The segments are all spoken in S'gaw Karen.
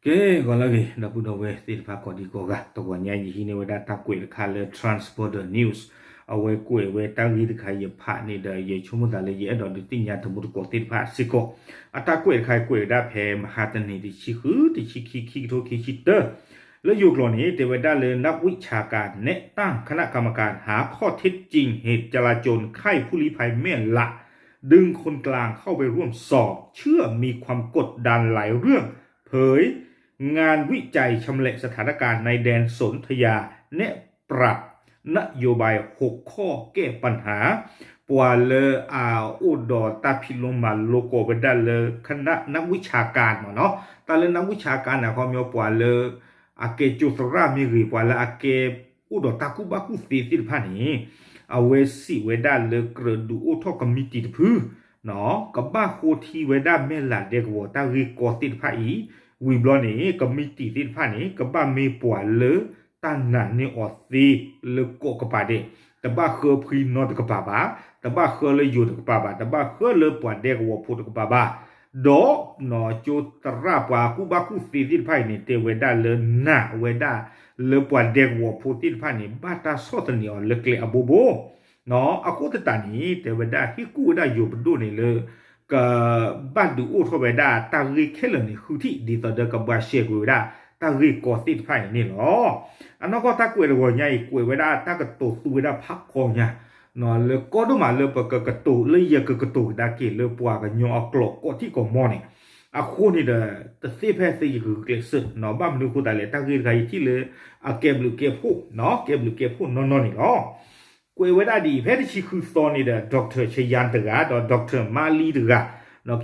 ကဲ ဂီၤလၢအဂ့ၤ ဒီပုၢ်ဒီဝဲၢ်သ့ၣ်တဖၣ်ကိးဒံကိးဂၤ, တဂီၤညါယဟံးန့ၢ်ဝဲဒၣ်တၢ်ကွဲးတခါလၢ Transborder News, အဝဲကွဲးဝဲတၢ်ဂ့ၢ်တခါယဖးန့ၣ်ဒီး ယဆိကမိၣ်သးလၢယအဲၣ်ဒိးဒုးသ့ၣ်ညါတံၤသကိးသ့ၣ်တဖၣ်စ့ၢ်ကီး, အတၢ်ကွဲးတခါကွဲးဝဲဒၣ်ဖဲမဟါတနံၤ တဆံဃု တဆံခံ ခံကထိခံဆံတၢ လၢယိၤကျိာ်န့ၣ် တဲဝဲဒၣ်လၢ นักวิชาการแนะนำคณะกรรมการหาข้อเท็จจริงเหตุจลาจลค่ายผู้ลี้ภัยแม่หละ ดึงคนกลางเข้าไปร่วมสอบ เชื่อมีความกดดันหลายเรื่อง เผยงานวิจัยชำแหละสถานการณ์ในแดนสนธยา แนะปรับนโยบายหกข้อแก้ปัญหา ပှၤလၢအအိၣ်ဒီးတၢ်ဖံးလိမၤလိကိးဝဲဒၣ်လၢ คณะนักวิชาการ မ့ၢ်နီၤ, တၢ်လၢ นักวิชาการ န့ၣ် အခီပညီပှၤလၢ အကဲကၠိသရၣ်မ့ၢ်ဂ့ၤ ပှၤလၢအကဲအိၣ်ဒီးတၢ်ကူၣ်ဘၣ်ကူၣ်သ့သ့ၣ်တဖၣ်န့ၣ်, အဝဲစံးဝဲဒၣ်လၢကြၢးဒုးအိၣ်ထီၣ်ကမံးတံာ်တဖု ကဘၣ်ဃိထံဝဲဒၣ်မဲၢ်လးဒဲကဝီၤတၢ်ဂ့ၢ်ကီသ့ၣ်တဖၣ်အံၤ, ဝံၤဘျီန့ၣ် ကမံးတံာ်သ့ၣ်တဖၣ်န့ၣ် ကဘၣ်မ့ၢ်ပှၤလၢတၢ်နာ်န့ၢ်အီၤသ့လၢကီးကပၤဒဲး, တဘၣ်ဃၢဖှံနီတကပၤဘၣ်, တဘၣ်ဃၢလၢယိၤတကပၤဘၣ်, တဘၣ်ဃၢလၢပှၤဒဲကဝီၤဖိတကပၤဘၣ်, ဒီး ကၠိသရၣ်ပှၤကူၣ်ဘၣ်ကူၣ်သ့သ့ၣ်တဖၣ်အံၤန့ၣ် တဲဝဲဒၣ်လၢနာ်ဝဲဒၣ်လၢပှၤဒဲကဝီၤဖိသ့ၣ်တဖၣ်န့ၣ် ဘၣ်တၢ်ဆီၣ်သနံးအီၤလၢကျဲအဘိဘိ အဃိသတးန့ၣ် တဲဝဲဒၣ်ဟ့ၣ်ကူၣ်ဝဲဒၣ်ယိၤပဒိၣ်န့ၣ်လၢ ကဘၣ်ဒုးအိၣ်ထီၣ်ဝဲဒၣ်တၢ်ဂ့ၢ်ခဲလၢာ်န့ၣ် ဃုထံၣ် ဒ်သိးဒီးကဘှါရှဲကွံာ်ဝဲဒၣ်တၢ်ဂ့ၢ်ကီသ့ၣ်တဖၣ်အံၤန့ၣ်လီၤ. အနီၢ်ကီၢ်တၢ်ကွဲးတဂီၤညါအံၤ ကွဲးဝဲဒၣ်တၢ်ကတိၤသူဝဲဒၣ်ဖးကီညါ လၢကီဒိၣ်မးလၢပကကတိၤ လၢယကကတိၤကဒါက့ၤလၢပှၤကညီအကျိာ်ကိးထံၣ်ကိးမီန့ၣ်, အဃိန့ၣ်ဒီး တသ့ဖဲသ့ယကဂုာ်ကျဲးစၢး ဘၣ်မနုၤအဃိသတးလဲၣ် တၢ်ဂ့ၢ်တခါအံၤထံၣ်လၢ အကဲဘျုးကဲဖှိၣ် ကဲဘျုးကဲဖှိၣ်နီၢ်နီၢ်န့ၣ်လီၤ. ကွဲးဝဲဒၣ်ဒ်အံၤ ဖဲတဆံဃုသီန့ၣ်ဒီး Doctor ချယၢၣ်တဂၤ ဒီး Doctor မါလံတဂၤ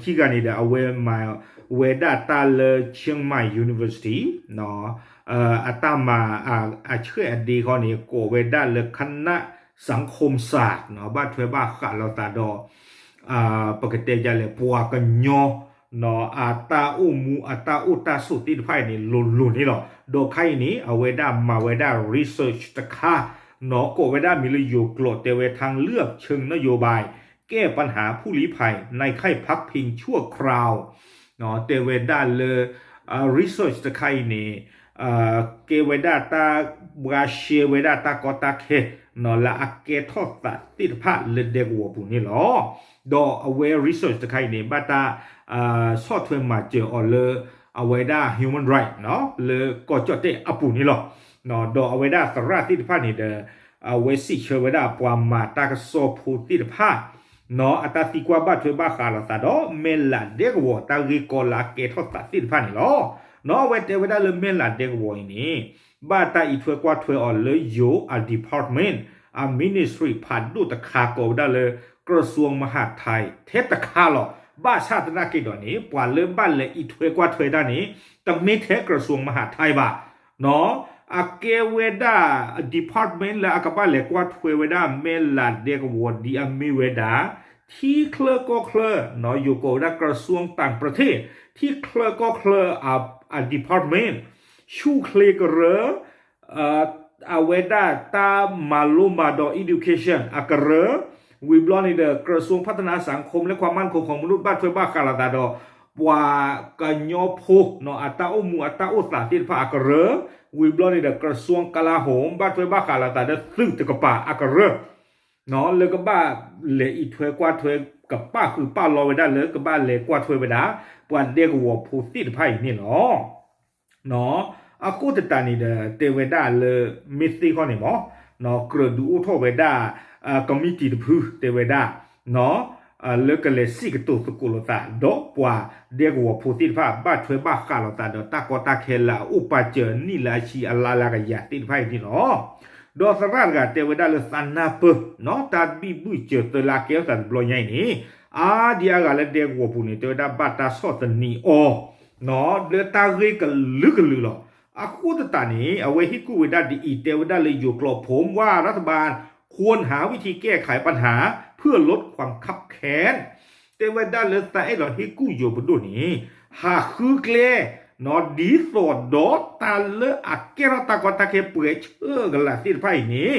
ခံဂၤန့ၣ်ဒီး အဝဲမၤဝဲဒၣ်တၢ်လၢ Chiang Mai University အတၢ်မၤ အဆှဲးအဒ့ဃီန့ၣ် ကိးဝဲဒၣ်လၢ คณะสังคมศาสตร์ ဘၣ်ထွဲဘၣ်ဃးလိာ်သးဒီး ပကတဲဒ်လဲၣ် ပှၤကညီ အတၢ်အိၣ်မူအတၢ်အိၣ်တၢ်ဆိးသ့ၣ်တဖၣ်အံၤန့ၣ် လိၤလိၤန့ၣ်လီၤ. ဒီးခါအံၤန့ၣ် အဝဲဒၣ်မၤဝဲဒၣ် research တခါ ကိးဝဲဒၣ်မံၤလၢယိၤကျိာ် တဲဝဲ ทางเลือกเชิงนโยบายแก้ปัญหาผู้ลี้ภัยในค่ายพักพิงชั่วคราว တဲဝဲဒၣ်လၢ research တခါအံၤန့ၣ် ကဲဝဲဒၣ်တၢ်ဘှါရှဲဝဲဒၣ်တၢ်ကီတၢ်ခဲ လၢအကဲထီၣ်သးသ့ၣ်တဖၣ်လၢဒဲကဝီၤပူၤန့ၣ်လီၤ. ဒီးအဝဲ research တခါအံၤန့ၣ် ဘၣ်တၢ်ဆီၣ်ထွဲမၤစၢၤအီၤလၢ အဝဲဒၣ် human right လၢကီၢ်ကၠီၣ်တဲၣ်အပူၤန့ၣ်လီၤ. ဒီးအဝဲဒၣ်သရၣ်သ့ၣ်တဖၣ်န့ၣ်ဒီး အဝဲစံးဆၢဝဲဒၣ်ပှၤမၤတၢ်ကစီၣ်ဖိသ့ၣ်တဖၣ် အတၢ်သံကွၢ်ဘၣ်ထွဲဘၣ်ဃးလိာ်သးဒီး မဲၢ်လးဒဲကဝီၤတၢ်ဂ့ၢ်ကီလၢအကဲထီၣ်သးသ့ၣ်တဖၣ်န့ၣ်လီၤ. အဝဲတဲဝဲဒၣ်လၢမဲၢ်လးဒဲကဝီၤအံၤန့ၣ် ဘၣ်တၢ်အံးထွဲကွၢ်ထွဲအီၤလၢယိၤအ department အ ministry ဖးဒိၣ်တခါကိးဝဲဒၣ်လၢ กระทรวงมหาดไทย ထဲတခါလီၤ. ဘၣ်ဆၣ်သနာ်က့ဒီးန့ၣ် ပှၤလၢဘၣ်လဲၤအံးထွဲကွၢ်ထွဲတၢ်န့ၣ် တမ့ၢ်ထဲ กระทรวงมหาดไทย ဘၣ် အကဲဝဲဒၣ် department လၢအကဘၣ်လဲၤကွၢ်ထွဲဝဲဒၣ်မဲၢ်လးဒဲကဝီၤဒ်အမ့ၢ်ဝဲဒၣ် ထံချၢကီၢ်ချၢ ယိၤကိးဝဲဒၣ် กระทรวงต่างประเทศ ထံချၢကီၢ်ချၢ အ department ဆူၣ်ချ့ကရၢ အဝဲဒၣ်တၢ်မၤလိမၤဒိး education အကရၢ, ဝံၤဘျီန့ၣ်ဒီး กระทรวงพัฒนาสังคมและความมั่นคงของมนุษย์ ဘၣ်ထွဲဘၣ်ဃးလိာ်သးဒီး ပှၤကညီဖိ အတၢ်အိၣ်မူအတၢ်အိၣ်သးသ့ၣ်တဖၣ်အကရၢ, ဝံၤဘျီန့ၣ်ဒီး กระทรวงกลาโหม ဘၣ်ထွဲဘၣ်ဃးလိာ်သးဒီးသုးတကပၤအကရၢ လၢကဘၣ်လဲၤအံးထွဲကွၢ်ထွဲ ကပာ်ဃုာ်ပာ်လီဝဲဒၣ်လၢကဘၣ်လဲၤကွၢ်ထွဲဝဲဒၣ် ပှၤဒဲကဝီၤဖိသ့ၣ်တဖၣ်အံၤန့ၣ်လီၤ. အဃိသတးန့ၣ်ဒီး တဲဝဲဒၣ်လၢ မ့ၢ်သ့ခီန့ၣ်မ့ၢ် ကြၢးဒုးအိၣ်ထီၣ်ဝဲဒၣ် ကမံးတံာ်တဖု တဲဝဲဒၣ် လၢကလဲၤစံးကတိၤသကိးလိာ်သး ဒီးပှၤဒဲကဝီၤဖိသ့ၣ်တဖၣ် ဘၣ်ထွဲဘၣ်ဃးလိာ်သးဒီးတၢ်ကီတၢ်ခဲလၢအအိၣ်ပာ်စၢၤနံၣ်လၢအဆံအလါလၢအကယၤသ့ၣ်တဖၣ်အံၤန့ၣ်လီၤ. ဒီးသရၣ်တဂၤတဲဝဲဒၣ်လၢသးနၢ်ပၢၢ် တၢ်ဘံၣ်ဘုၣ်စၢၤသၢလၢအကဲထီၣ်သးတဘျီညါအံၤန့ၣ် အါဒံအါဂၤလၢဒဲကဝီၤပူၤန့ၣ် တဲဝဲဒၣ်ဘၣ်တၢ်ဆီၣ်သနံးအီၤ လၢတၢ်ဂ့ၢ်ကလုာ်ကလုာ်လီၤ. အဃိသတးန့ၣ် အဝဲဟ့ၣ်ကူၣ်ဝဲဒၣ်ဒ်အံၤ တဲဝဲဒၣ်လၢယိၤကျိာ် ผมว่ารัฐบาลควรหาวิธีแก้ไขปัญหาเพื่อลดความคับแค้น တဲဝဲဒၣ်လၢသးအဲၣ်ဒိးဟ့ၣ်ကူၣ်ယိၤပဒိၣ်န့ၣ် ဟးဃုကျဲ ဒ်သိးဒီးတၢ်လၢအကဲထီၣ်တၢ်ကီတၢ်ခဲပှဲၤဆၢကလးသ့ၣ်တဖၣ်အံၤန့ၣ်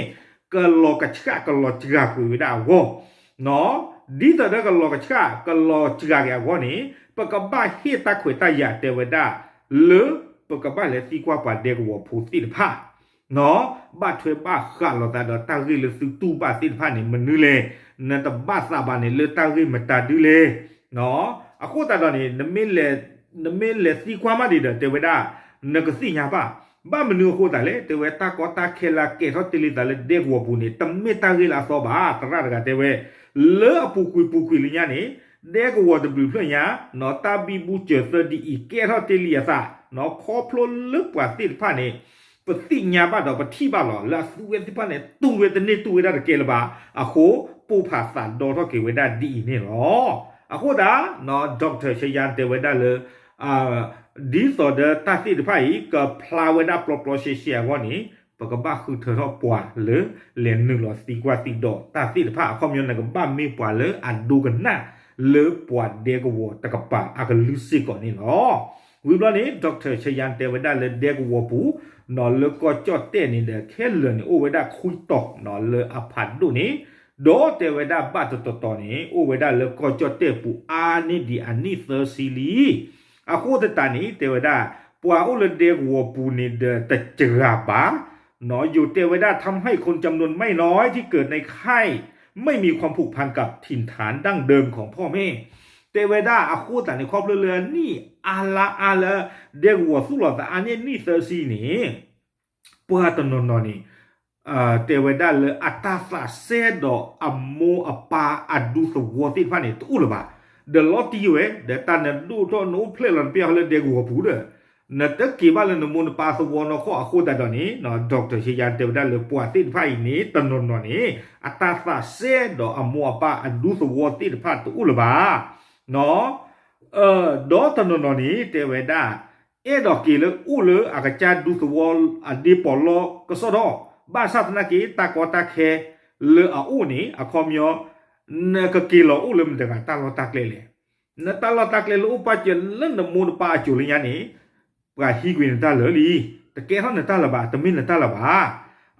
ကလီၤကဆှၣ်ကလီၤစှၤကွံာ်ဝဲဒၣ်အဂီၢ် ဒ်သိးဒီးကလီၤကဆှၣ်ကလီၤစှၤက့ၤအဂီၢ်န့ၣ် ပကဘၣ်ဟ့ၣ်တၢ်ခွဲးတၢ်ယာ်တဲဝဲဒၣ် လၢ ပကဘၣ်လဲၤသံကွၢ်ပှၤဒဲကဝီၤဖိသ့ၣ်တဖၣ် ဘၣ်ထွဲဘၣ်ဃးလိာ်သးဒီးတၢ်ဂ့ၢ်လၢသုတူၢ်ဘၣ်သ့ၣ်တဖၣ်န့ၣ် မနုၤလဲၣ်, နတဘၣ်သးဘၣ်န့ၣ် လၢတၢ်ဂ့ၢ်မတၤဒုလဲၣ်. အဃိသတးဒီးန့ၣ် နမ့ၢ်လဲၤသံကွၢ်မးဒံးဒီး တဲဝဲဒၣ် နကသ့ၣ်ညါဘၣ်. ဘၣ်မနုၤအဃိသတးလဲၣ်, တဲဝဲတၢ်ကီတၢ်ခဲလၢအကဲထီၣ်တ့ၢ်လံသး လၢဒဲကဝီၤပူၤန့ၣ် တမ့ၢ်တၢ်ဂ့ၢ်လၢအသီဘၣ်. သရၣ်တဂၤတဲဝဲ လၢအပူၤကွံာ်ပူၤကွံာ်လၢညါန့ၣ် ဒဲကဝီၤတဘျုးဖျၢၣ်ညါ တၢ်ဘံဘူစၢၤသၢဒ်အံၤ ကဲထီၣ်တ့ၢ်လံအသး ခီဖျိလၢပှၤသ့ၣ်တဖၣ်န့ၣ် ပသ့ၣ်ညါဘၣ်ဒီးပထံၣ်ဘၣ်လီၤ. လၢအသူဝဲသ့ၣ်တဖၣ်န့ၣ် တူၢ်ဝဲတန့ၢ်တူၢ်ဝဲဒၣ်တကဲလၢၤဘၣ်. အဃိ ပိၢ်ဖးသးဒီထီၣ်က့ၤဝဲဒၣ်ဒ်အံၤန့ၣ်လီၤ. အဃိသတး Doctor ဆယါတဲဝဲဒၣ်လၢ ဒ်သိးဒီးတၢ်သ့ၣ်တဖၣ်အံၤ ကဖျါဝဲဒၣ်ပျီပျီရှဲရှဲအဂီၢ်န့ၣ် ပကဘၣ်ဃုထၢထီၣ်ပှၤလၢ လဲၤနုာ်လီၤသံကွၢ်သံဒိးတၢ်သ့ၣ်တဖၣ် အခီပညီန့ၣ် ကဘၣ်မ့ၢ်ပှၤလၢအဒိကနၣ်လၢပှၤဒဲကဝီၤတကပၤအကလုၢ်စ့ၢ်ကီးန့ၣ်လီၤ. ဝံၤဘျီန့ၣ် Doctor ဆယါတဲဝဲဒၣ်လၢဒဲကဝီၤပူၤ လၢကီၢ်ကၠီၣ်တဲၣ်န့ၣ်ဒီး ခဲလၢာ်န့ၣ် အိၣ်ဝဲဒၣ်ခွံတီၤ လၢအဖးဒိၣ်န့ၣ် ဒီးတဲဝဲဒၣ်ဘၣ်တတီၤတီၤန့ၣ် အိၣ်ဝဲဒၣ်လၢကီၢ်ကၠီၣ်တဲၣ်ပူၤအါန့ၢ်ဒံးအနံၣ်သၢဆံလံ. အဃိသတးန့ၣ် တဲဝဲဒၣ် ပှၤအိၣ်လၢဒဲကဝီၤပူၤန့ၣ်ဒီးတစှၤဘၣ် ယိၤတဲဝဲဒၣ် ทำให้คนจำนวนไม่น้อยที่เกิดในค่ายไม่มีความผูกพันกับถิ่นฐานดั้งเดิมของพ่อแม่ တဲဝဲဒၣ်အဃိသတးန့ၣ် ခီဖျိလၢအနံၣ်အါလါအါလၢ ဒဲကဝီၤသူၣ်လီၤသးအါန့ၢ်နံၣ်သၢဆံန့ၣ် ပှၤတနီၤနီၤန့ၣ် တဲဝဲဒၣ်လၢအတၢ်သးစဲဒီးအမိၢ်အပၢ်အဒူသဝီသ့ၣ်တဖၣ်န့ၣ် တအိၣ်လၢၤဘၣ်. ဒီးလီၤတံၢ်ဝဲ ဒီးတၢ်နဒိၣ်ထီၣ်နအိၣ်ဖျဲၣ်လီၤနပျဲၢ်ဟီလၢဒဲကဝီၤပူၤဒီး နတက့ၤဘၣ်လၢနမိၢ်နပၢ်သဝီနီၢ်ခီၣ်အဃိသတးဒီးန့ၣ် Doctor ဆယါတဲဝဲဒၣ်လၢပှၤသ့ၣ်တဖၣ်အံၤန့ၣ် တနီၤနီၤန့ၣ် အတၢ်သးစဲဒီးအမိၢ်အပၢ်အဒူသဝီသ့ၣ်တဖၣ်တအိၣ်လၢၤဘၣ် ဒီးတနီၤနီၤန့ၣ် တဲဝဲဒၣ် အဲၣ်ဒိးက့ၤလၢအိၣ်လၢအကစၢ်ဒူသဝီအဒ့ပီးလီကစီၣ်ဒီး ဘၣ်ဆၣ်သနာ်က့ တၢ်ကီတၢ်ခဲလၢအအိၣ်န့ၣ် အခီပညီ နကက့ၤလီၤအိၣ်လၢမတၤတဂၤတၢ်လီၢ်တၢ်ကျဲလဲၣ်. နတၢ်လီၢ်တၢ်ကျဲလၢအိၣ်ပာ်စၢၤလၢနမိၢ်နပၢ်အစိၤလၢညါန့ၣ် ပှၤဟံးကွံာ်နတၢ်လၢာ်လံ. တကဲထီၣ်နတၢ်လၢၤဘၣ်, တမ့ၢ်နတၢ်လၢၤဘၣ်.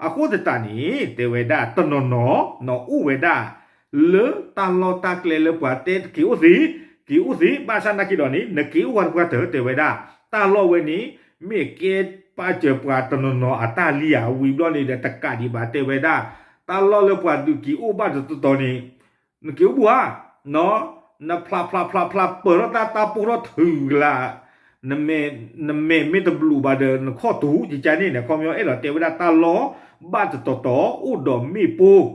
အဃိသတးန့ၣ် တဲဝဲဒၣ်တနီၤနီၤ နအိၣ်ဝဲဒၣ် လၢတၢ်လီၢ်တၢ်ကျဲလၢပှၤတဲက့ၤအိၣ်သ့, က့ၤအိၣ်သ့, ဘၣ်ဆၣ်နာ်က့ဒီးန့ၣ် နက့ၤအိၣ်ဝဲတပှၢ်တၢၢ် တဲဝဲဒၣ် တၢ်လီၢ်ဝဲန့ၣ် မ့ၢ်ကဲပာ်စၢၤပှၤတနီၤနီၤအတၢ်လံဧါ, ဝံၤဘျီန့ၣ်ဒီးတကးဒံးဘၣ် တဲဝဲဒၣ် တၢ်လီၢ်လၢပှၤဒုးက့ၤအိၣ်ဘၣ်တတီၤတီၤန့ၣ် နက့ၤအိၣ်ဘူးဧါ, နဖျါဖျါဖျါဖျါပၢၢ်ထီၣ်တၢ် တၢ်ပိၢ်ထီၣ်ထုးကလး နမဲာ်မ့ၢ်တဘျုးဘၣ်ဒီး နခီၣ်တူာ် ယကါန့ၣ်န့ၣ် ခီပညီအဲၣ်ဒိးတဲဝဲဒၣ်တၢ်လီၢ်ဘၣ်တတီၤတီၤ အိၣ်ဒီးမ့ၣ်ပိၢ်,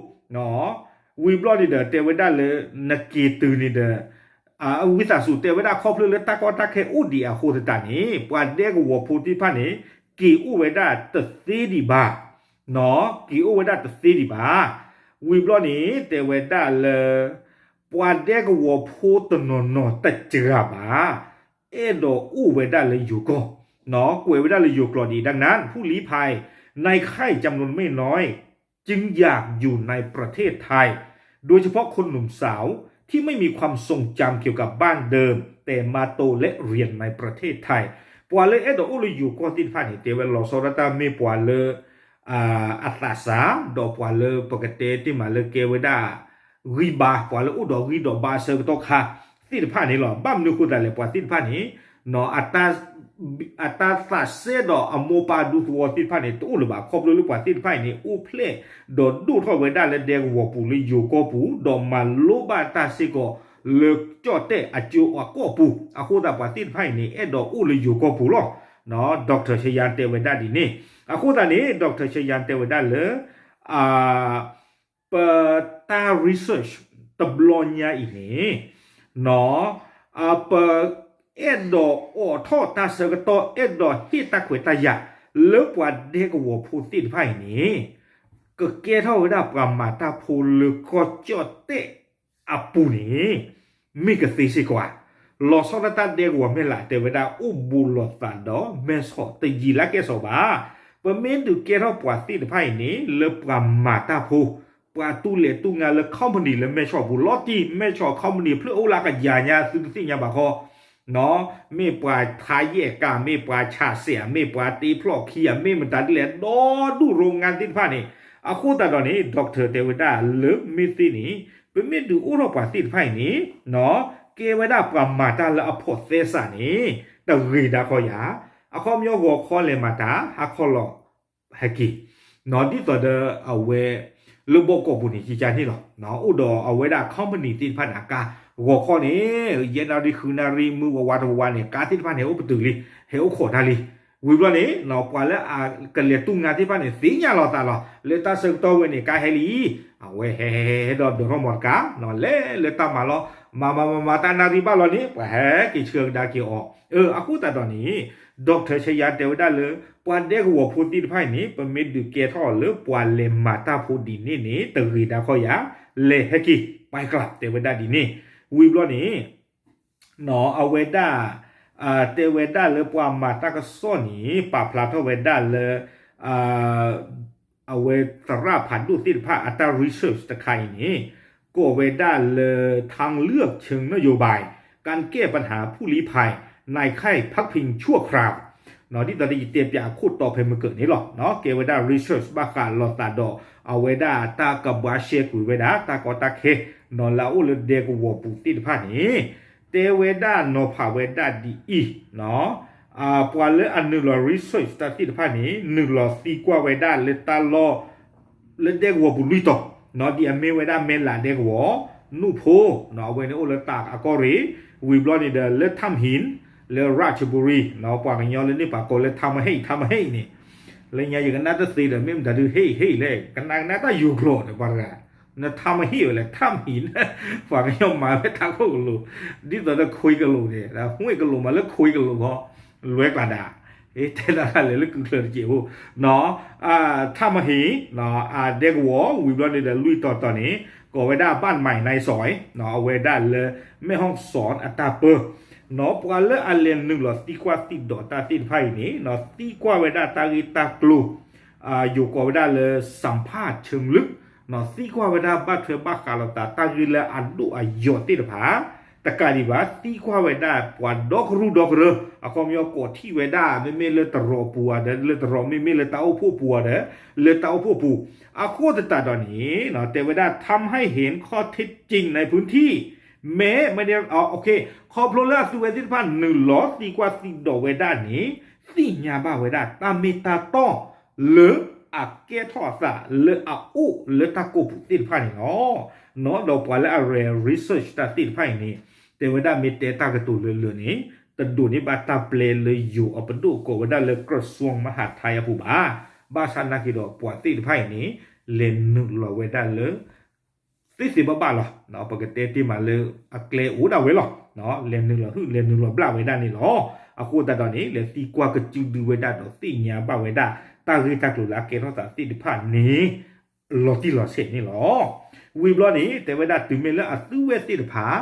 ဝံၤဘျီန့ၣ်ဒီး တဲဝဲဒၣ်လၢ နက့ၤတုၤန့ၣ်ဒီး ဝံသးစူၤ တဲဝဲဒၣ်ခီဖျိလၢတၢ်ကီတၢ်ခဲအိၣ်ဒံးအဃိသတးန့ၣ် ပှၤဒဲကဝီၤဖိသ့ၣ်တဖၣ်န့ၣ် က့ၤအိၣ်ဝဲဒၣ်တသ့ဒံးဘၣ်, က့ၤအိၣ်ဝဲဒၣ်တသ့ဒံးဘၣ်. ဝံၤဘျီန့ၣ် တဲဝဲဒၣ်လၢ ပှၤဒဲကဝီၤဖိတနီၤနီၤတစှၤဘၣ် အဲၣ်ဒိးအိၣ်ဝဲဒၣ်လၢယိၤကီၢ်, ကွဲးဝဲဒၣ်လၢယိၤကျိာ်ဒံး ดังนั้น ผู้ลี้ภัย ในค่ายจำนวนไม่น้อย จึงอยากอยู่ในประเทศไทย โดยเฉพาะคนหนุ่มสาวที่ไม่มีความทรงจำเกี่ยวกับบ้านเดิม แต่มาโตและเรียนในประเทศไทย ပှၤလၢအဲၣ်ဒိးအိၣ်လၢယိၤကီၢ်သ့ၣ်တဖၣ်န့ၣ် တဲဝဲလီၤဆီဒၣ်တၢ်မ့ၢ်ပှၤလၢ အသးစၢ် ဒီးပှၤလၢပကတဲတ့ၢ်မးလၢကဲဝဲဒၣ် ဂံၢ်ဘါ ပှၤလၢအိၣ်ဒီးဂံၢ်ဒီးဘါအဆၢကတီၢ်ခါသ့ၣ်တဖၣ်န့ၣ်လီၤ. ဘၣ်မနုၤအဃိသတးလဲၣ် ပှၤသ့ၣ်တဖၣ်န့ၣ် အတၢ်သးစဲဒီးအမိၢ်ပၢ်ဒူသဝီသ့ၣ်တဖၣ်န့ၣ် တအိၣ်လၢၤဘၣ် ခီဖျိလၢပှၤသ့ၣ်တဖၣ်အံၤန့ၣ် အိၣ်ဖျဲၣ်ဒီးဒိၣ်ထီၣ်ဝဲဒၣ်လၢဒဲကဝီၤပူၤလၢယိၤကီၢ်ပူၤ ဒီးမၤလိဘၣ်တၢ်စ့ၢ်ကီးလၢကၠီၣ်တဲၣ်အကၠိအကီၢ်ပူၤ အဃိသတးပှၤသ့ၣ်တဖၣ်အံၤန့ၣ် အဲၣ်ဒိးအိၣ်လၢယိၤကီၢ်ပူၤလီၤ. Doctor ဆယါတဲဝဲဒၣ်ဒ်န့ၣ် အဃိသတးန့ၣ် Doctor ဆယါတဲဝဲဒၣ်လၢ ပတၢ် research တဘျီညါအံၤန့ၣ် ပအဲၣ်ဒိးအိးထီၣ်တၢ်ဆၢကတီၢ် အဲၣ်ဒိးဟ့ၣ်တၢ်ခွဲးတၢ်ယာ် လၢပှၤဒဲကဝီၤဖိသ့ၣ်တဖၣ်အံၤန့ၣ် ကကဲထီၣ်ဝဲဒၣ်ပှၤမၤတၢ်ဖိလၢကီၢ်ကၠီၣ်တဲၣ်အပူၤန့ၣ် မ့ၢ်ကသ့စ့ၢ်ကီးဧါ. လီၤဆီဒၣ်တၢ်ဒဲကဝီၤမဲာ်လး တဲဝဲဒၣ် အိၣ်ဘူးလိာ်သးဒီးမဲၢ်ဆီးတယံာ်လၢကဲစီၤဘၣ်. ပမ့ၢ်ဒုးကဲထီၣ်ပှၤသ့ၣ်တဖၣ်အံၤန့ၣ် လၢပှၤမၤတၢ်ဖိ, ပှၤတူၢ်လဲၤတူၢ်ငါလၢ company လၢမဲၢ်ဆီးပူၤ လီၤတံၢ် မဲၢ်ဆီး company ဖျၢၣ်အိၣ်လၢအကယၤညါ သုတသ့ၣ်ညါဘၣ်ဃီ မ့ၢ်ပှၤထါယဲၢ်ကၤ မ့ၢ်ပှၤဆးစဲး မ့ၢ်ပှၤတ့ဖျီၣ်ခံ မ့ၢ်မတၤဒ်လဲၣ် ဒီဒူၣ်ရိငါသ့ၣ်တဖၣ်န့ၣ် အဃိသတးဒီးန့ၣ် doctor တဲဝဲဒၣ်လၢမ့ၢ်သ့န့ၣ် ပမ့ၢ်ဒုးအိၣ်ထီၣ်ပှၤသ့ၣ်တဖၣ်အံၤန့ၣ် ကဲဝဲဒၣ်ပှၤမၤတၢ်လၢအဖိးသဲစးန့ၣ် တဂ့ၤဒၣ်ခီယၤ အခီပညီဂီၤခီလဲၤမၤတၢ် ဟါခီလီၤဟဲက့ၤ, ဒ်သိးဒီးအဝဲ လၢဘီကီၢ်ပူၤန့ၣ် ယကန့ၣ်လီၤ. အိၣ်ဒီးအဝဲဒၣ် company သ့ၣ်တဖၣ်န့ၣ် အကါ ဂီၤခီန့ၣ် ယဲၢ်နၣ်ရံၣ် ဃုနၣ်ရံၣ် မုၢ်ဝးဝးတဝးဝးန့ၣ် ကါသ့ၣ်တဖၣ်န့ၣ် ဟဲအိၣ်ပတုာ်လံ ဟဲအိၣ်ခိးတၢ်လံ. ဝံၤဘျီန့ၣ် ပှၤလၢအကလဲၤတူၢ်ငါသ့ၣ်တဖၣ်န့ၣ် သ့ၣ်ညါလီၤသးလီၤ လၢတၢ်ဆၢကတီၢ်ဝဲန့ၣ် ကါဟဲလံ. အဝဲဟဲဟဲဟဲဒီးဒိးထီၣ်မီတကါ လဲၤလၢတၢ်မၤလီၤ မၤမၤမၤမၤတၢ်နၣ်ရံၣ်ဘၣ်လီၤန့ၣ် ပှၤဟဲက့ၤဆှၢကဒါက့ၤအီၤ. အဃိသတးဒီးန့ၣ် doctor ဆဲးယါတဲဝဲဒၣ်လၢ ပှၤဒဲကဝီၤဖိသ့ၣ်တဖၣ်အံၤန့ၣ် ပမ့ၢ်ဒုးကဲထီၣ်အီၤလၢပှၤလဲၤမၤတၢ်ဖိဒ်န့ၣ်န့ၣ် တဂ့ၤဒၣ်ခီယၤ လဲၤဟဲက့ၤ ပၢ်ကျး တဲဝဲဒၣ်ဒ်န့ၣ်. ဝံၤဘျီန့ၣ် အဝဲဒၣ် တဲဝဲဒၣ်လၢပှၤမၤတၢ်ကစီၣ်န့ၣ် ပာ်ဖျါထီၣ်ဝဲဒၣ်လၢ အဝဲသရၣ်ဖးဒိၣ်သ့ၣ်တဖၣ်အတၢ် research တခါအံၤန့ၣ် ကိးဝဲဒၣ်လၢ ทางเลือกเชิงนโยบาย การแก้ปัญหาผู้ลี้ภัย ในค่ายพักพิงชั่วคราว ဒ်သိးဒီးယတဲပၠးအခိၣ်တီဖဲမုၢ်ကၢၢ်န့ၣ်လီၤ. ကဲဝဲဒၣ် research ဘၣ်ဃးလိာ်သးဒီး အဝဲဒၣ်တၢ်ကဘှါရှဲကွံာ်ဝဲဒၣ် တၢ်ကီတၢ်ခဲ လၢအအိၣ်လၢဒဲကဝီၤပူၤသ့ၣ်တဖၣ်န့ၣ် တဲဝဲဒၣ်နီၤဖးဝဲဒၣ်ဒ်အံၤ ပှၤလၢအနုာ်လီၤ research တၢ်သ့ၣ်တဖၣ်န့ၣ် နုာ်လီၤသံကွၢ်ဝဲဒၣ်လၢတၢ်လီၢ် လၢဒဲကဝီၤပူၤလွံၢ်တီၤ ဒ်အမ့ၢ်ဝဲဒၣ်မဲၢ်လးဒဲကဝီၤ နူၢ်ဖိ အဝဲန့ၣ်အိၣ်လၢတၢ်အကီၢ်ရ့ၣ် ဝံၤဘျီန့ၣ်ဒီးလၢ ထမ်ႁံၣ် လၢ ရၣ်ချဘူရံ ပှၤကညီလၢန့ၣ်ပာ်ကိးလၢ ထမ်ဟ့ၣ် ထမ်ဟ့ၣ်န့ၣ် လၢညါယကနၣ်တသ့ဒီး မ့ၢ်မတၤဒုးဟ့ၣ်ဟ့ၣ်လဲၣ် ကနၣ်ကနၣ်တၢ်ယိၤကျိာ်ဒီးပှၤတဂၤ နထမ်ဟ့ၣ်ဝဲလဲၣ် ထမ်ဟံၣ် ပှၤကညီမၤဝဲထးခိၣ်ကလိၤ ဒ်သိးဒီးခွ့ကလိၤန့ၣ် ဝ့ၢ်ကလိၤမးလၢခွ့ကလိၤဃီ လွဲကျါဒၣ် တဲဒၣ်တၢ်လဲၤလၢကုၢ်ချၢတက့ၢ်အိၣ် ထမ်ဟံၣ် အဒဲကဝီၤ ဝံၤဘျီန့ၣ်ဒီးလွံၢ်တီၤတီၤန့ၣ် ကိးဝဲဒၣ် ဘၣ်မၢ်နၢ်စီၤ အဝဲဒၣ်လၢ မဲၢ်ဟီၣ်စီၣ်အတၢ်ပၢ ပှၤလၢအလဲၤနုာ်လီၤသံကွၢ်သံဒိးတၢ်သ့ၣ်တဖၣ်အံၤန့ၣ် သံကွၢ်ဝဲဒၣ်တၢ်ဂ့ၢ်တၢ်ကျိၤ ယိၤကိးဝဲဒၣ်လၢ စၣ်ဖၣ်ဆၢၣ်လုး သံကွၢ်ဝဲဒၣ်ဘၣ်ထွဲဘၣ်ဃးလိာ်သး တၢ်ဂ့ၢ်လၢအဒိၣ်အယိာ်သ့ၣ်တဖၣ် တကးဒံးဘၣ် သံကွၢ်ဝဲဒၣ်ပှၤဒီကရူၢ်ဒီကရၢ အခီပညီကိးထီၣ်ဝဲဒၣ် မ့မ့ၢ်လၢတရီးပူၤဧါဒီး လၢတရီး မ့မ့ၢ်လၢတၢ်အိၣ်ဖှိၣ်ပူၤဧါဒီး လၢတၢ်အိၣ်ဖှိၣ်ပူၤ အဃိသတးဒီးန့ၣ် တဲဝဲဒၣ် ทำให้เห็นข้อเท็จจริงในพื้นที่ မ့ၢ် မ့ၢ် ခီဖျိလၢအသုဝဲသ့ၣ်တဖၣ် နုာ်လီၤသံကွၢ်သံဒိးဝဲဒၣ်န့ၣ် သ့ၣ်ညါဘၣ်ဝဲဒၣ် တၢ်မ့ၢ်တၢ်တီ လၢအကဲထီၣ်အသးလၢအအိၣ်လၢတၢ်ကိာ်ပူၤသ့ၣ်တဖၣ်န့ၣ်လီၤ. ဒီးပှၤလၢအရဲၣ် research တၢ်သ့ၣ်တဖၣ်အံၤန့ၣ် တဲဝဲဒၣ်မ့ၢ်တဲတၢ်ကတိၤလၢလၢာ်န့ၣ် တဒိးန့ၢ်ဘၣ်တၢ်ပျဲလၢယိၤအပဒိၣ်ကိးဝဲဒၣ်လၢ กระทรวงมหาดไทย အပူၤဘၣ်. ဘၣ်ဆၣ်နာ်က့ဒီးပှၤသ့ၣ်တဖၣ်အံၤန့ၣ် လဲၤနုာ်လီၤဝဲဒၣ်လၢ သ့သ့ဘၣ်ဘၣ်လီၤ. ပကတဲတ့ၢ်မးလၢအကျဲအိၣ်ဒၣ်ဝဲလီၤ. လဲၤနုာ်လီၤဟုၣ် လဲၤနုာ်လီၤဘျၣ်ဝဲဒၣ်န့ၣ်လီၤ. အဃိသတးဒီးန့ၣ် လဲၤသံကွၢ်ကစုဒုဝဲဒၣ်ဒီးသ့ၣ်ညါဘၣ်ဝဲဒၣ် တၢ်ဂ့ၢ်တၢ်ကျိၤလၢအကဲထီၣ်သးသ့ၣ်တဖၣ်န့ၣ် လီၤတံၢ်လီၤဆဲးန့ၣ်လီၤ. ဝံၤဘျီန့ၣ် တဲဝဲဒၣ်တုၤမ့ၢ်လၢအသုဝဲသ့ၣ်တဖၣ်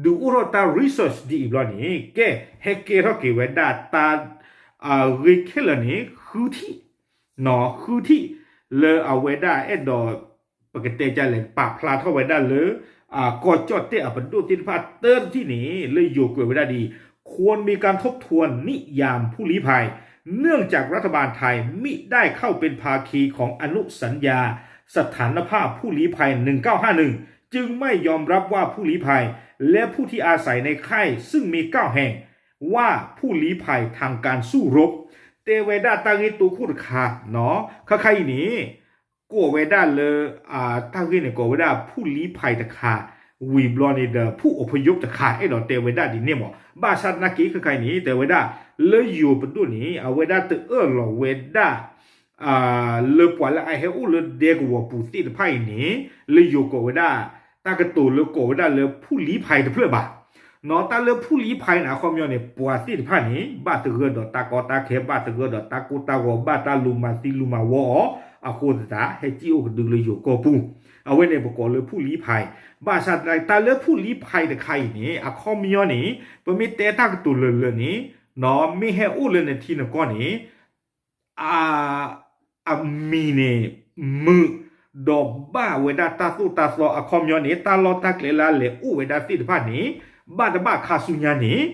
ဒုးအိၣ်ထီၣ်တၢ် research ဒ်အံၤဘျီန့ၣ် ကဲ ဟဲကဲထီၣ်က့ၤဝဲဒၣ်တၢ် ဂ့ၢ်ခဲလၢာ်န့ၣ် ဃုထံၣ် ဃုထံၣ် လၢအဝဲဒၣ်အဲၣ်ဒိး ပကတဲဒ်လဲၣ် ပာ်ဖျါထီၣ်ဝဲဒၣ်လၢ ကီၢ်ကၠီၣ်တဲၣ်အပဒိၣ်သ့ၣ်တဖၣ်တၢတထံၣ်န့ၣ် လၢယိၤကွဲးဝဲဒၣ်ဒ်အံၤ ควรมีการทบทวนนิยามผู้ลี้ภัย เนื่องจากรัฐบาลไทยมิได้เข้าเป็นภาคีของอนุสัญญาสถานภาพผู้ลี้ภัย หนึ่งเก้าห้าหนึ่ง จึงไม่ยอมรับว่าผู้ลี้ภัยและผู้ที่อาศัยในค่ายซึ่งมีเก้าแห่ง ว่าผู้ลี้ภัยทางการสู้รบ တဲဝဲဒၣ်တၢ်ဂ့ၢ်တိခိၣ်တခါ ခါခါအံၤန့ၣ် ကိးဝဲဒၣ်လၢ တၢ်ဂ့ၢ်န့ၣ် ကိးဝဲဒၣ် ผู้ลี้ภัย တခါ ဝံၤဘျီန့ၣ်ဒီး ผู้อพยพ တခါ အဲၣ်ဒိးတဲဝဲဒၣ်ဒ်န့ၣ်မး ဘၣ်ဆၣ်သနာ်က့ ခဲခါအံၤန့ၣ် တဲဝဲဒၣ် လၢယိၤပဒိၣ်န့ၣ် အဝဲဒၣ်တအၢၣ်လီၤဝဲဒၣ် လၢပှၤလၢအဟဲအိၣ်လၢဒဲကဝီၤပူၤသ့ၣ်တဖၣ်အံၤန့ၣ် လၢယိၤကိးဝဲဒၣ် တၢ်ကတိၤလၢကိးဝဲဒၣ်လၢ ผู้ลี้ภัย တဖျၢၣ်ဘၣ် နီၢ်တၢ်လၢ ผู้ลี้ภัย န့ၣ် အခီပညီန့ၣ် ပှၤသ့ၣ်တဖၣ်န့ၣ် ဘၣ်သဂၢၢ်ဒီးတၢ်ကီတၢ်ခဲ ဘၣ်သဂၢၢ်ဒီးတၢ်ကိၢ်တၢ်ဂီၤ ဘၣ်တၢ်လူၤမၤသံလူၤမၤဝီအီၤ အဃိသတး ဟဲစံၣ်အိၣ်ကဒုလၢယိၤကီၢ်ပူၤ အဝဲန့ၣ်ပကိးလၢ ผู้ลี้ภัย ဘၣ်ဆၣ်တၢ်လၢ ผู้ลี้ภัย တခါအံၤန့ၣ် အခီပညီန့ၣ် ပမ့ၢ်တဲတၢ်ကတိၤလၢလၢန့ၣ် မ့ၢ်ဟဲအိၣ်လၢနထံနကီၢ်န့ၣ် အမံၤန့ၣ် မုာ် ဒီးဘၣ်ဝဲဒၣ်တၢ်သိၣ်တၢ်သီအခီပညီန့ၣ် တၢ်လီၢ်တၢ်ကျဲလၢအလဲၤအိၣ်ဝဲဒၣ်သ့ၣ်တဖၣ်န့ၣ် ဘၣ်တဘၣ်ခါဆူညါန့ၣ်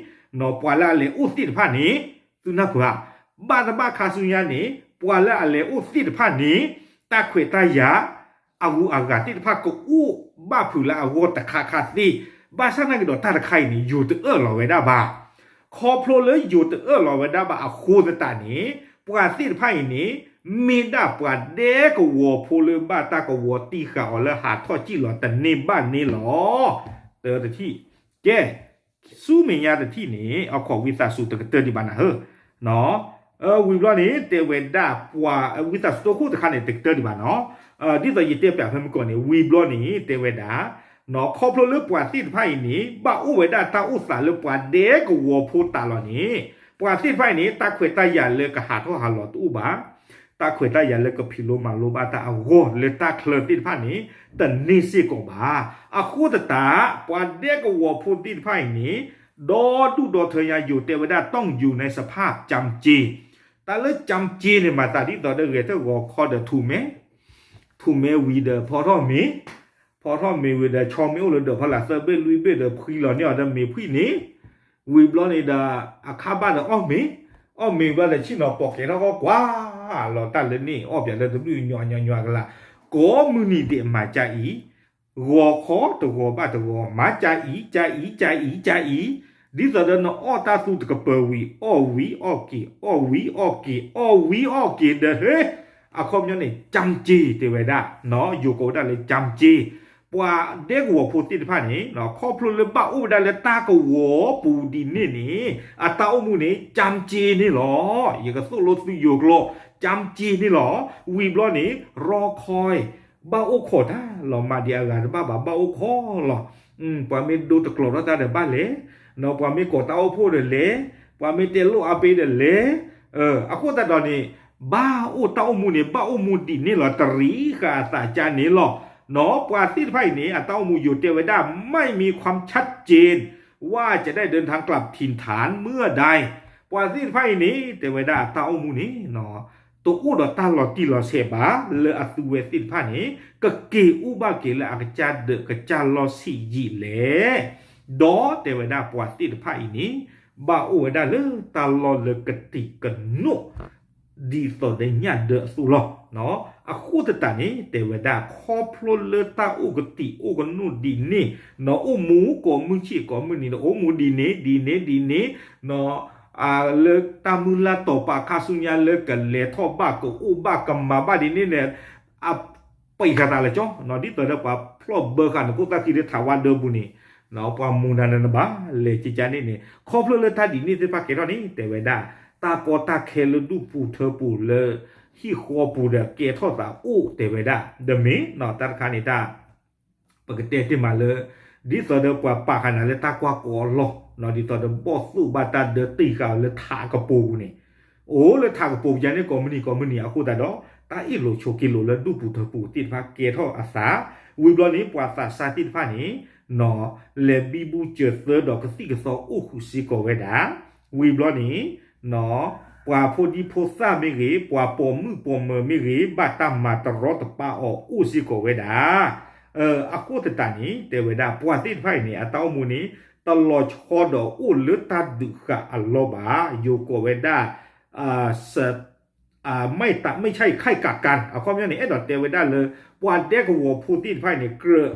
ပှၤလၢအလဲၤအိၣ်သ့ၣ်တဖၣ်န့ၣ် သုနၢ်ပၢၢ်ဧါ ဘၣ်တဘၣ်ခါဆူညါန့ၣ် ပှၤလၢအလဲၤအိၣ်သ့ၣ်တဖၣ်န့ၣ် တၢ်ခွဲးတၢ်ယာ် အဂုၤအဂၤသ့ၣ်တဖၣ်ကအိၣ်ဘၣ်ဖုးလၢအဂီၢ်တခါခါသ့, ဘၣ်ဆၣ်သနာ်က့ဒီးတၢ်တခါအံၤန့ၣ် ယိၤတအၢၣ်လီၤဝဲဒၣ်ဘၣ်. ခီဖျိလၢယိၤတအၢၣ်လီၤဝဲဒၣ်ဘၣ်အဃိသတးန့ၣ် ပှၤသ့ၣ်တဖၣ်အံၤန့ၣ် မ့ၢ်ဒၣ်ပှၤဒဲကဝီၤဖိလၢဘၣ်တၢ်ကဝီၤတံၢ်ဃာ်အီၤလၢဟးထီၣ်စံၣ်လီၤတန့ၢ်ဘၣ်န့ၣ်လီၤ. တထံၣ်, ကဲ, ဆူမဲာ်ညါတထံၣ်န့ၣ် အခီၣ်ဝံသးစူၤတကတၢၢ်ဒံးဘၣ်နၤဧၢ ဝံၤဘျီန့ၣ် တဲဝဲဒၣ်ပှၤဝံသးစူၤတိခိၣ်တခါန့ၣ် တကတၢၢ်ဒံးဘၣ်နီၤ, ဒ်သိးယတဲပၠးဖဲမုၢ်ကီၢ်န့ၣ် ဝံၤဘျီန့ၣ် တဲဝဲဒၣ် ခီဖျိလၢပှၤသ့ၣ်တဖၣ်အံၤန့ၣ် ဘၣ်အိၣ်ဝဲဒၣ်တၢ်အိၣ်သးလၢပှၤဒဲကဝီၤဖိတးလီၤန့ၣ် ပှၤသ့ၣ်တဖၣ်အံၤန့ၣ် တၢ်ခွဲးတၢ်ယာ်လၢကဟးထီၣ်ဟးလီၤတအိၣ်ဘၣ်, တၢ်ခွဲးတၢ်ယာ်လၢကဖံးလိမၤလိဘၣ်တၢ်အဂီၢ်လၢတၢ်ချၢသ့ၣ်တဖၣ်န့ၣ် တန့ၢ်စ့ၢ်ကီးဘၣ်. အဃိသတး ပှၤဒဲကဝီၤဖိသ့ၣ်တဖၣ်အံၤန့ၣ် ဒီဒူ�ၣ်ဒီထၢညါ ယိၤတဲဝဲဒၣ် ต้องอยู่ในสภาพจำเจ, တၢ်လၢ จำเจ န့ၣ် မၤသးဒ်သိးဒီးဂဲၤထၢၣ်ဂီၤခီဒီးထူၣ်မဲ, ထူၣ်မဲဝံၤဒီးဖီထီၣ်မ့ၤ, ဖီထီၣ်မ့ၤဝံၤဒီး ဆီမ့ၢ်အိၣ်လၢဒၢးဖီလာ်သၢဘ့ၣ်လွံၢ်ဘ့ၣ်ဒီးဖှံလီၤန့ၢ်အီၤဒီးမ့ၤဖှံန့ၣ်, ဝံၤဘျီန့ၣ်ဒီး အခါဘၣ်ဒီးအီၣ်မ့ၤ, အီၣ်မ့ၤဘျီဒီးဆ့ၣ်နီၤပိာ်ကဲထီၣ်ဃီကွၢ်လီၤတၢ်လၢန့ၣ် အီၣ်ပၠးလၢတဘျုးညီညီညီကလး, ကိးမုၢ်နံၤဒဲးမၤကၢ်အံၤ, ဂီၤခီတဂီၤဘၣ်တဂီၤ မၤကၢ်အံၤ ကၢ်အံၤ ကၢ်အံၤ ကၢ်အံၤ, ဒ်သိးဒီးနအီၣ်တၢ်သူတကပၤဝံၤ အီၣ်ဝံၤအီၣ်က့ၤ အီၣ်ဝံၤအီၣ်က့ၤ အီၣ်ဝံၤအီၣ်က့ၤဒီး ဟ့, အခီပညီန့ၣ် จำเจ တဲဝဲဒၣ်, ယိၤကိးဝဲဒၣ်လၢ จำเจ, ပှၤဒဲကဝီၤဖိသ့ၣ်တဖၣ်န့ၣ် ခီဖျိလၢဘၣ်အိၣ်ဝဲဒၣ်လၢတၢ်ကဝီၤပူၤဒ်န့ၣ်န့ၣ် အတၢ်အိၣ်မူန့ၣ် จำเจ န့ၣ်လီၤ. ယကသိၣ်လိသုယိၤကျိာ် จำเจ န့ၣ်လီၤ. ဝံၤဘျီန့ၣ် ရီခီ ဘၣ်အိၣ်ခိးတၢ်လီၤ မၤဒံးအဂၤတဘၣ်ဘၣ် ဘၣ်အိၣ်ခိးလီၤ. ပှၤမ့ၢ်ဒိတကျိးထီၣ်တၢ်ဒီးဘၣ်လဲၤ, ပှၤမ့ၢ်ကိးတၢ်အိၣ်ဖှိၣ်ဒီးလဲၤ, ပှၤမ့ၢ်တဲလိၣ်အါပ့ၤဒီးလဲၤ, အဃိသတးဒီးန့ၣ် ဘၣ်အိၣ်တၢ်အိၣ်မူန့ၣ် ဘၣ်အိၣ်မူဒ်န့ၣ်လီၤ တရံးဃာ်အသးကၢ်န့ၣ်လီၤ. ပှၤသ့ၣ်တဖၣ်အံၤန့ၣ် အတၢ်အိၣ်မူယိၤတဲဝဲဒၣ် ไม่มีความชัดเจน ว่าจะได้เดินทางกลับถิ่นฐานเมื่อใด ပှၤသ့ၣ်တဖၣ်အံၤန့ၣ် တဲဝဲဒၣ်အတၢ်အိၣ်မူန့ၣ် တအိၣ်ဒီးတၢ်လီၤတံၢ်လီၤဆဲးဘၣ် လၢအသုဝဲသ့ၣ်တဖၣ်န့ၣ် ကက့ၤအိၣ်ဘၣ်က့ၤလၢအကစၢ်ဒၢးကစၢ်လီၢ်ဆံးယံာ်လဲၣ်. ဒီးတဲဝဲဒၣ်ပှၤသ့ၣ်တဖၣ်အံၤန့ၣ် ဘၣ်အိၣ်ဝဲဒၣ်လၢတၢ်လီၢ်လၢကတံာ်ကနိး ဒ်သိးဒီးညၣ်ဒၢးအသိးလီၤ. အဃိသတးန့ၣ် တဲဝဲဒၣ်ခီဖျိလၢတၢ်အိၣ်ကတံာ်အိၣ်ကနိးဒ်န့ၣ် နအိၣ်မူကိးမုၢ်ဆ့ၣ်ကိးမုၢ်နံၤ နအိၣ်မူဒ်န့ၣ်ဒ်န့ၣ်ဒ်န့ၣ် လၢတၢ်မုၢ်လၢ်တီၤပာ်ခါဆူညါလၢကလဲၤထီၣ်ဘၣ်ကအိၣ်ဘၣ်ကမၤဘၣ်ဒ်န့ၣ်န့ၣ် အပံာ်ဃာ်သးလၢကၠီ ဒ်သိးဒီးပှၤဖျီၣ်ဘၢဃာ်နကိၣ်သၣ်ခံလၢထးဝါဒၢပူၤန့ၣ် ပှၤမူဒါနၤနဘၣ်လဲၤကကန့ၣ်န့ၣ် ခီဖျိလၢတၢ်ဒ်န့ၣ်သ့ၣ်တဖၣ်ကဲထီၣ်န့ၣ် တဲဝဲဒၣ် တၢ်ကီတၢ်ခဲလၢဒူၣ်ပူၤထၢပူၤလၢ ဟံၣ်ဃီပူၤဒီးကဲထီၣ်သးအိၣ်တဲဝဲဒၣ် ဒီးမ့ၢ်တၢ်တခါန့ၣ်တၢ် ပကတဲတ့ၢ်မးလၢ ဒ်သိးဒီးပှၤပာ်ဃာ်နၤလၢတၢ်ကွၢ်ကီအလီၢ် ဒ်သိးဒီးဘီၣ်သိၣ်ဘၣ်တၢ်ဒၢတံၢ်ဃာ်အီၤလၢထးကပူၤပူၤန့ၣ် အိၣ်လၢထးကပူၤပူၤယါန့ၣ် ကိးမုၢ်နံၤကိးမုၢ်နံၤအဃိသတးဒီး တၢ်အ့ၣ်လိာ်ဆိးက့လိာ်လၢဒူၣ်ပူၤထၢပူၤသ့ၣ်တဖၣ်ကဲထီၣ်အသး ဝံၤဘျီန့ၣ် ပှၤသးစၢ်သ့ၣ်တဖၣ်န့ၣ် လဲၤဘံဘူစၢၤသၢဒီးကသံၣ်ကသီအိၣ်ဃုာ်စ့ၢ်ကီးဝဲဒၣ် ဝံၤဘျီန့ၣ် ပှၤဖိဒံဖိသၣ်မ့ၢ်ဂ့ၤ ပှၤပိာ်မုၣ်ပိာ်မၢၤမ့ၢ်ဂ့ၤ ဘၣ်တၢ်မၤတရီတပါအီၤအိၣ်စ့ၢ်ကီးဝဲဒၣ် အဃိသတးန့ၣ် တဲဝဲဒၣ် ပှၤသ့ၣ်တဖၣ်အံၤန့ၣ် အတၢ်အိၣ်မူန့ၣ် တလီၤဆီဒီးအိၣ်လၢတၢ်ဒုးဃာ်အလီၢ်ဘၣ် ယိၤကိးဝဲဒၣ် ไม่ตะไม่ใช่ไข้กากัน အခီပညီန့ၣ် အဲၣ်ဒိးတဲဝဲဒၣ်လၢ ပှၤဒဲကဝီၤဖိသ့ၣ်တဖၣ်အံၤန့ၣ် ကြၢး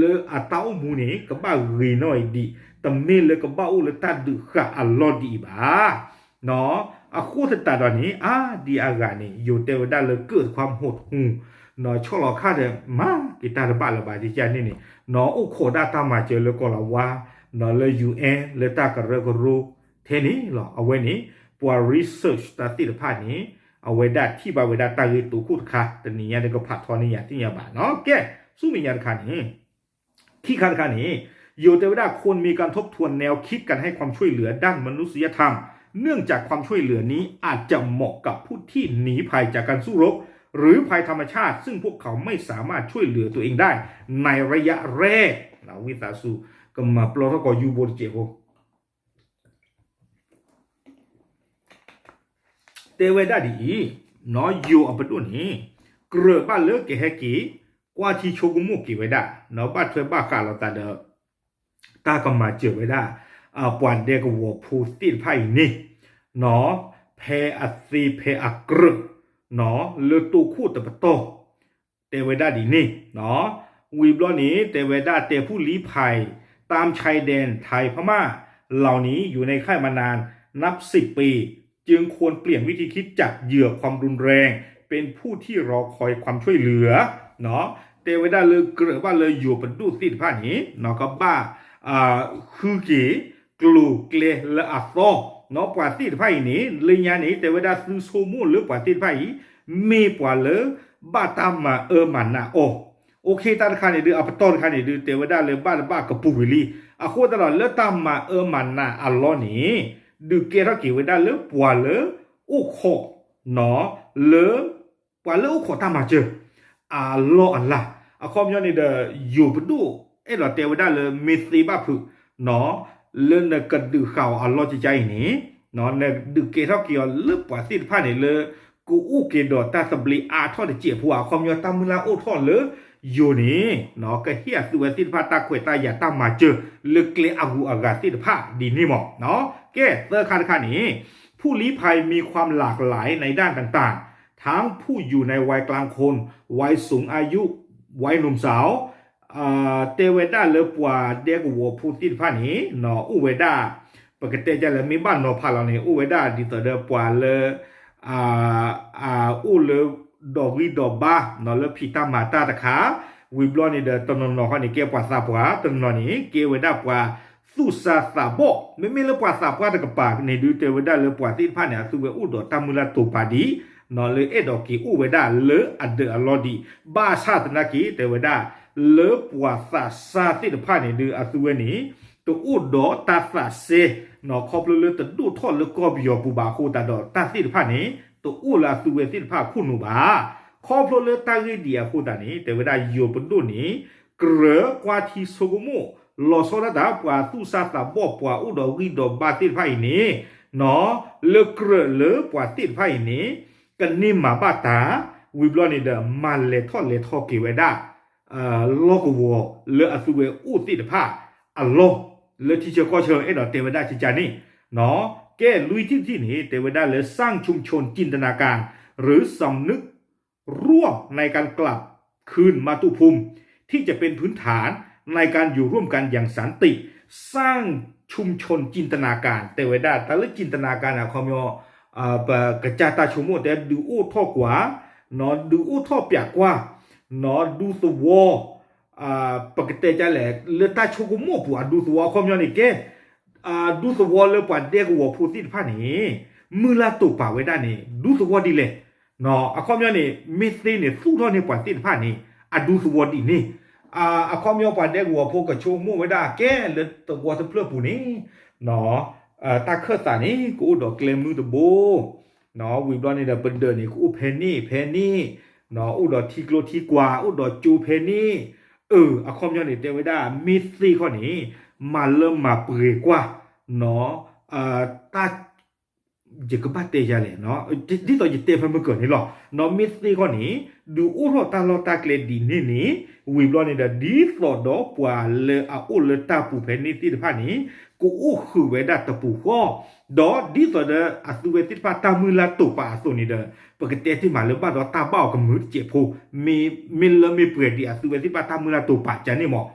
လၢအတၢ်အိၣ်မူန့ၣ် ကဘၣ်ဂ့ၤနီၣ်အံၤဒံး တမ့ၢ်လၢကဘၣ်အိၣ်လၢတၢ်ဒုးဃာ်အလီၢ်ဒ်အံၤဘၣ် အဃိသတးဒီးန့ၣ် အါဒံအါဂၤန့ၣ် ယိၤတဲဝဲဒၣ်လၢကၢၣ်တခွါမဟိးထူ ဆီၣ်လီၤခါဒီး မၤက့ၤတၢ်တဘၣ်လၢၤဘၣ် ကကန့ၣ်န့ၣ် အိၣ်ခိးဒၣ်တၢ်မၤစၢၤလၢကီၢ်လၤဝါ လၢ ယူၣ်အဲၣ် လၢတၢ်ကရၢကရိထဲန့ၣ်လီၤ. အဝဲန့ၣ် ပှၤ research တၢ်သ့ၣ်တဖၣ်န့ၣ် အဝဲဒၣ်ထံၣ်ဘၣ်ဝဲဒၣ်တၢ်ဂ့ၢ်တိခိၣ်တခါ တနံၤညါဒီးကဖးထီန့ၢ်ယၤသ့ၣ်ညါဘၣ်နီၤ. ကဲ ဆူမဲာ်ညါတခါန့ၣ် ခံခါတခါန့ၣ် ယိၤတဲဝဲဒၣ် ควรมีการทบทวนแนวคิดการให้ความช่วยเหลือด้านมนุษยธรรม เนื่องจากความช่วยเหลือนี้อาจจะเหมาะกับผู้ที่หนีภัยจากการสู้รบ หรือภัยธรรมชาติ ซึ่งพวกเขาไม่สามารถช่วยเหลือตัวเองได้ในระยะแรก ဝံသးစူၤ ကမၤပျီထီၣ်ကီးယူဘိတစဲးဖိ တဲဝဲဒၣ်ဒ်အံၤ, ယိၤအပဒိၣ်န့ၣ် ကြၢးဘၣ်လၢကဟဲက့ၤ ကွၢ်ထံဆိကမိၣ်က့ၤဝဲဒၣ် ဘၣ်ထွဲဘၣ်ဃးလိာ်သးဒီး တၢ်ကမၤစၢၤဝဲဒၣ် ပှၤဒဲကဝီၤဖိသ့ၣ်တဖၣ်အံၤန့ၣ် ဖဲအသ့ဖဲအကြၢး လၢတိခိၣ်တပတီၢ် တဲဝဲဒၣ်ဒ်န့ၣ် ဝံၤဘျီန့ၣ် တဲဝဲဒၣ် แต่ผู้ลี้ภัยตามชายแดนไทยพม่า เหล่านี้อยู่ในค่ายมานานนับสิบปี จึงควรเปลี่ยนวิธีคิดจากเหยื่อความรุนแรงเป็นผู้ที่รอคอยความช่วยเหลือ တဲဝဲဒၣ်လၢကြၢးဘၣ်လၢယိၤပဒိၣ်သ့ၣ်တဖၣ်န့ၣ် ကဘၣ် ဃုက့ၤ ကျိၤကျဲလၢအသီ ပှၤသ့ၣ်တဖၣ်အံၤန့ၣ် လၢညါန့ၣ် တဲဝဲဒၣ်သုဆိကမိၣ်လၢပှၤသ့ၣ်တဖၣ်အံၤ မ့ၢ်ပှၤလၢ ဘၣ်တၢ်မၤအၢမၤနးအီၤ အိၣ်ခ့တၢ်တခါန့ၣ်ဒုး အပတီၢ်တခါန့ၣ်ဒုး တဲဝဲဒၣ်လၢဘၣ်တဘၣ်ကပူၤကွံာ်လံ. အဃိသတးဒီးလၢတၢ်မၤအၢမၤနးအလီၢ်န့ၣ် ဒုးကဲထီၣ်က့ၤဝဲဒၣ်လၢပှၤလၢ အိၣ်ခိး လၢ ပှၤလၢအိၣ်ခိးတၢ်မၤစၢၤ အလီၢ်အလၤ အခီပညီန့ၣ်ဒီး ယိၤပဒိၣ် အဲၣ်ဒိးတဲဝဲဒၣ်လၢမ့ၢ်သ့ဘၣ်ဖုး လၢနကဒုးဃာ်အီၤအလီၢ်ကကါအံၤန့ၣ် နဒုးကဲထီၣ်က့ၤအီၤလၢပှၤသ့ၣ်တဖၣ်န့ၣ်လၢ ကအိၣ်က့ၤဒီးတၢ်သဘျ့အါထီၣ်တစဲးဖိ အခီပညီတၢ်မုၢ်လၢ်အိၣ်ထီၣ်လၢယိၤန့ၣ် ကဟ့ၣ်အသုဝဲသ့ၣ်တဖၣ်တၢ်ခွဲးတၢ်ယာ်တၢ်မၤစၢၤ လၢကျဲအဂုၤအဂၤသ့ၣ်တဖၣ်ဒ်န့ၣ်မး ကဲသၢခါတခါန့ၣ် ผู้ลี้ภัยมีความหลากหลายในด้านต่างๆ ทั้งผู้อยู่ในวัยกลางคน วัยสูงอายุ วัยหนุ่มสาว တဲဝဲဒၣ်လၢပှၤဒဲကဝီၤဖိသ့ၣ်တဖၣ်န့ၣ် အိၣ်ဝဲဒၣ် ပကတဲဒ်လဲၣ် မ့ၢ်ဘၣ်နီၤဖးလီၤန့ၣ် အိၣ်ဝဲဒၣ်ဒ်သိးဒီးပှၤလၢ အိၣ်လၢ ဒီးဂံၢ်ဒီးဘါ လၢဖံးတၢ်မၤတၢ်တခါ ဝံၤဘျီန့ၣ်ဒီး တနီၤနီၤခီန့ၣ် ကဲပှၤသးပှၢ် တနီၤနီၤန့ၣ် ကဲဝဲဒၣ်ပှၤသူၣ်စၢ်သးဘီၣ် မ့မ့ၢ်လၢပှၤသးပှၢ်တကပၤန့ၣ်ဒုး တဲဝဲဒၣ်လၢပှၤသ့ၣ်တဖၣ်န့ၣ် အသုဝဲအိၣ်ဒီးတၢ်မုၢ်လၢ်တိာ်ပာ်ဒံး လၢအဲၣ်ဒိးက့ၤအိၣ်ဝဲဒၣ်လၢအဒၢးအလီၢ်ဒံး ဘၣ်ဆၣ်သနာ်က့ တဲဝဲဒၣ် လၢပှၤသးစၢ်သ့ၣ်တဖၣ်န့ၣ်ဒုး အသုဝဲန့ၣ် တအိၣ်ဒီးတၢ်သးစဲ ခီဖျိလၢတဒိၣ်ထီၣ်လၢကီၢ်ပယီၤပူၤဘၣ်အဃိသတးဒီး တၢ်သ့ၣ်တဖၣ်န့ၣ် တအိၣ်လၢအသုဝဲသ့ၣ်တဖၣ်အခိၣ်နူာ်ဘၣ်. ခီဖျိလၢတၢ်ဂ့ၢ်ဒ်အံၤအဃိသတးန့ၣ် တဲဝဲဒၣ်ယိၤပဒိၣ်န့ၣ် ကြၢးကွၢ်ထံဆိကမိၣ် လီၤဆီဒၣ်တၢ် ပှၤသူၣ်စၢ်သးဘီၣ် ပှၤအိၣ်ဒီးဂံၢ်ဒီးဘါသ့ၣ်တဖၣ်အံၤန့ၣ် လၢကြၢးလၢပှၤသ့ၣ်တဖၣ်အံၤန့ၣ် ကန့ၢ်မၤဘၣ်တၢ် ဝံၤဘျီန့ၣ်ဒီး မၤလဲၤထီၣ်လဲၤထီက့ၤဝဲဒၣ် လီၢ်ကဝီၤလၢအသုဝဲအိၣ်သ့ၣ်တဖၣ်အလီၢ် လၢထံဆၢကီၢ်ဆၢ အဲၣ်ဒိးတဲဝဲဒၣ်ကကန့ၣ် ကဲလွံၢ်ထံၣ်တထံၣ်န့ၣ် တဲဝဲဒၣ်လၢ สร้างชุมชนจินตนาการ หรือสำนึกร่วมในการกลับคืนมาตุภูมิ ที่จะเป็นพื้นฐานในการอยู่ร่วมกันอย่างสันติ สร้างชุมชนจินตนาการ တဲဝဲဒၣ် တၢ်လၢ จินตนาการ အခီပညီ ပကစၢ်တၢ်ဆိကမိၣ်တဲ ဒုးအိၣ်ထီၣ်ကွၢ် ဒုးအိၣ်ထီၣ်ပျးကွၢ် ဒူသဝီ ပကတဲဒ်လဲၣ် လၢတၢ်ဆိကမိၣ်အပူၤ အဒူသဝီ အခီပညီန့ၣ် ကဲ ဒူသဝီလၢပှၤဒဲကဝီၤဖိသ့ၣ်တဖၣ်န့ၣ် မုၢ်လၢ်တိာ်ပာ်ဝဲဒၣ်န့ၣ် ဒူသဝီဒ်လဲၣ် အခီပညီန့ၣ် မ့ၢ်သ့န့ၣ် သူၣ်ထီၣ်န့ၢ်ပှၤသ့ၣ်တဖၣ်န့ၣ် အဒူသဝီဒ်န့ၣ် အခီပညီပှၤဒဲကဝီၤဖိကဆိကမိၣ်ဝဲဒၣ် ကဲလၢသဝီတဖျၢၣ်ပူၤန့ၣ် တၢ်ခၢၣ်သးန့ၣ် ကအိၣ်ဒီးကျဲမုၢ်တဘိ ဝံၤဘျီန့ၣ်ဒီး ပဒၢးန့ၣ် ကအိၣ်ဖဲန့ၣ်ဖဲန့ၣ် အိၣ်ဒီးထံကျိထံကွာ် အိၣ်ဒီးကၠိဖဲန့ၣ် အၢ အခီပညီန့ၣ် တဲဝဲဒၣ် မ့ၢ်သ့ခီန့ၣ် မၤလၢမၤပှဲၤကွၢ် တၢ် ယကဘၣ်တဲယၤလဲၣ် ဒ်သိးယတဲဖဲမုၢ်ကၢၤန့ၣ်လီၤ. မ့ၢ်သ့ခီန့ၣ် ဒုးအိၣ်ထီၣ်တၢ်လီၢ်တၢ်ကျဲဒ်န့ၣ်န့ၣ် ဝံၤဘျီန့ၣ်ဒီး ဒ်သိးဒီးပှၤလၢအအိၣ်လၢတၢ်ပူၤဖဲန့ၣ်သ့ၣ်တဖၣ်န့ၣ် ကအိၣ်ဃုာ်ဝဲဒၣ်တပူၤဃီ ဒီးဒ်သိးဒီးအသုဝဲသ့ၣ်တဖၣ်တၢ်မုၢ်လၢ်တိာ်ပာ်အသိးန့ၣ်ဒီး ပကတဲတ့ၢ်မးလၢဘၣ်ဒီးတၢ်ဘၣ်အီၤကမုာ်တစဲးဖိ မ့မ့ၢ်လၢမ့ၢ်ပှဲၤဒံးအသုဝဲသ့ၣ်တဖၣ်တၢ်မုၢ်လၢ်တိာ်ပာ်ကန့ၣ်မး